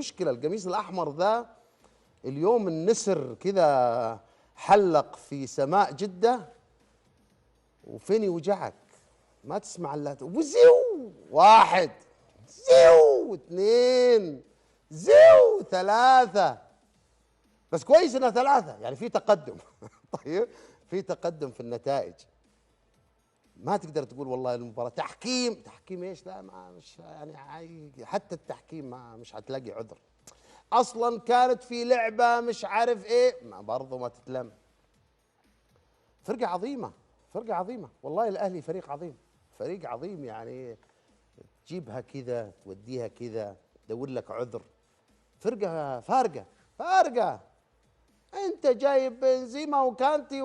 مشكلة القميص الاحمر ذا اليوم النسر كذا حلق في سماء جده، وفين يوجعك ما تسمع الا وزيو واحد، زيو اثنين، زيو ثلاثة. بس كويس انها ثلاثة، يعني في تقدم. طيب في تقدم في النتائج. ما تقدر تقول والله المباراة تحكيم، تحكيم ايش؟ لا ما مش يعني حتى التحكيم ما مش هتلاقي عذر. اصلا كانت في لعبة مش عارف ايه، ما برضه ما تتلم. فرقة عظيمة، فرقة عظيمة والله. الاهلي فريق عظيم، فريق عظيم، يعني تجيبها كذا توديها كذا، تدور لك عذر. فرقة فارقة فارقة. انت جايب بنزيما وكانتي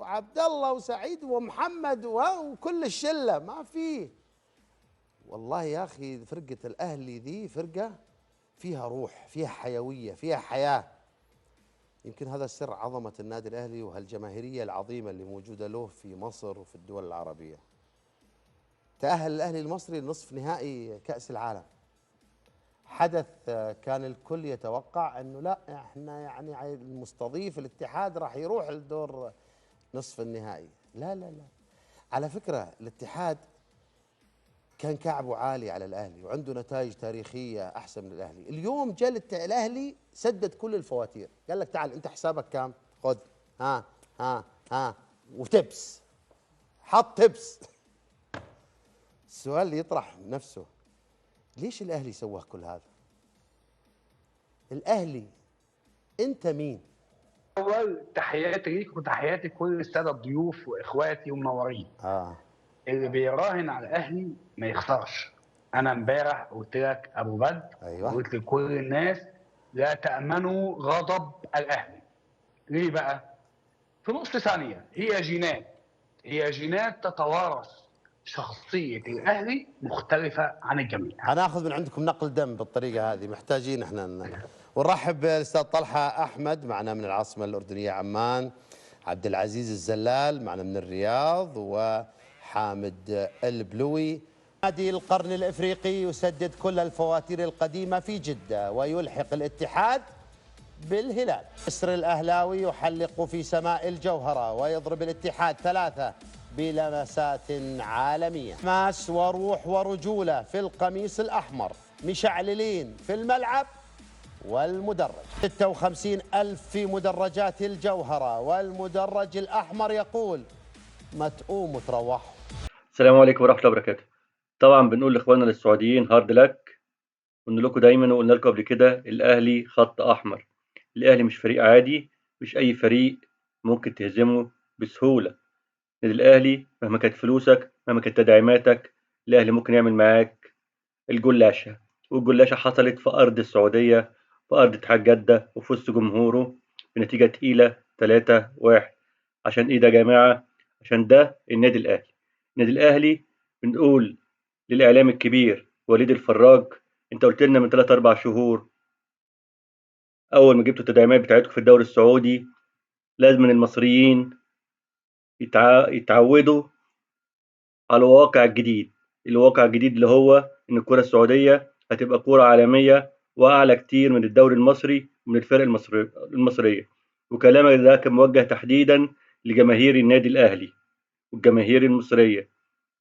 وعبد الله وسعيد ومحمد وكل الشلة، ما في. والله يا اخي فرقه الاهلي ذي فرقه فيها روح، فيها حيوية، فيها حياة. يمكن هذا سر عظمه النادي الاهلي وهالجماهيريه العظيمة اللي موجودة له في مصر وفي الدول العربية. تاهل الاهلي المصري لنصف نهائي كاس العالم. حدث كان الكل يتوقع انه لا احنا يعني المستضيف الاتحاد راح يروح لدور نصف النهائي. لا لا لا، على فكرة الاتحاد كان كعبه عالي على الاهلي وعنده نتائج تاريخية احسن من الاهلي. اليوم جاء الاهلي سدد كل الفواتير، قال لك تعال انت حسابك كام؟ خذ ها ها ها وتبس، حط تبس. السؤال اللي يطرح نفسه، ليش الاهلي سواه كل هذا؟ الاهلي انت مين؟ اول تحياتي ليك وتحياتي لكل السادة الضيوف واخواتي ومنورين. اللي بيراهن على الاهلي ما يخسرش. انا امبارح قلت لك ابو بدر، أيوة. قلت لكل الناس لا تامنوا غضب الاهلي. ليه بقى؟ في نص ثانية، هي جينات، هي جينات تتوارث. شخصية الأهلي مختلفة عن الجميع. هناخذ من عندكم نقل دم بالطريقة هذه، محتاجين احنا. ونرحب بالأستاذ طلحة أحمد معنا من العاصمة الأردنية عمان، عبد العزيز الزلال معنا من الرياض، وحامد البلوي. نادي القرن الإفريقي يسدد كل الفواتير القديمة في جدة ويلحق الاتحاد بالهلال. النسر الأهلاوي يحلق في سماء الجوهرة ويضرب الاتحاد 3 بلمسات عالمية. ماس وروح ورجولة في القميص الأحمر، مشعللين في الملعب والمدرج. 56 ألف في مدرجات الجوهرة، والمدرج الأحمر يقول ما تقوموا وتروحوا. السلام عليكم ورحمة الله وبركاته. طبعا بنقول لإخواننا للسعوديين hard luck، قلنا لكم دايما وقلنا لكم قبل كده الأهلي خط أحمر. الأهلي مش فريق عادي، مش أي فريق ممكن تهزمه بسهولة. النادي الأهلي مهما كانت فلوسك، مهما كانت تدعيماتك، الأهلي ممكن يعمل معاك الجلاشة. والجلاشة حصلت في أرض السعودية، في أرض اتحاد جدة، وفي وسط جمهوره بنتيجة تقيلة 3-1. عشان إيه ده يا جماعة؟ عشان ده النادي الأهلي. النادي الأهلي بنقول للإعلام الكبير وليد الفراج، أنت قلت لنا من 3-4 شهور أول ما جبتوا التدعيمات بتاعتكم في الدوري السعودي لازم المصريين يتعودوا على الواقع الجديد. الواقع الجديد اللي هو ان الكرة السعودية هتبقى كرة عالمية واعلى كتير من الدوري المصري ومن الفرق المصرية. وكلامك ده كان موجه تحديدا لجماهير النادي الاهلي والجماهير المصرية.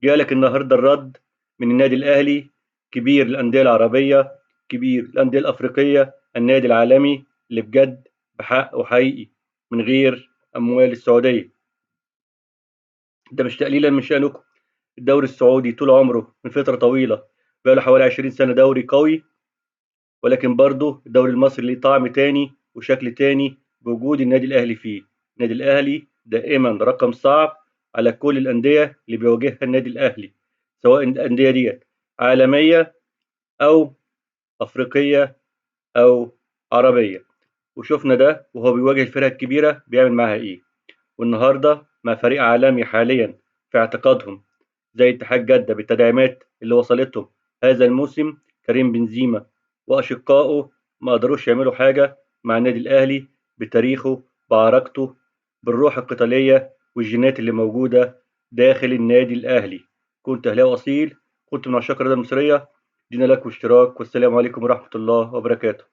جالك النهارده الرد من النادي الاهلي، كبير الاندية العربية، كبير الاندية الافريقية، النادي العالمي اللي بجد بحق وحقيقي من غير اموال السعودية. ده مش تقليلا من شأنكم. الدوري السعودي طول عمره من فترة طويلة، بقاله حوالي 20 سنة دوري قوي، ولكن برضه الدوري المصري ليه طعم تاني وشكل تاني بوجود النادي الأهلي فيه. النادي الأهلي دائما رقم صعب على كل الأندية اللي بيواجهها النادي الأهلي، سواء الأندية ديت عالمية أو أفريقية أو عربية. وشفنا ده وهو بيواجه الفرق الكبيرة بيعمل معاها إيه. والنهاردة مع فريق عالمي حاليا في اعتقادهم زي اتحاد جدة بالتدعيمات اللي وصلتهم هذا الموسم، كريم بنزيما وأشقائه ما قدروش يعملوا حاجة مع النادي الأهلي بتاريخه، بعركته، بالروح القتالية والجينات اللي موجودة داخل النادي الأهلي. كنت أهلاوي أصيل، كنت من عشاق الرياضة المصرية. دينا لايك واشتراك، والسلام عليكم ورحمة الله وبركاته.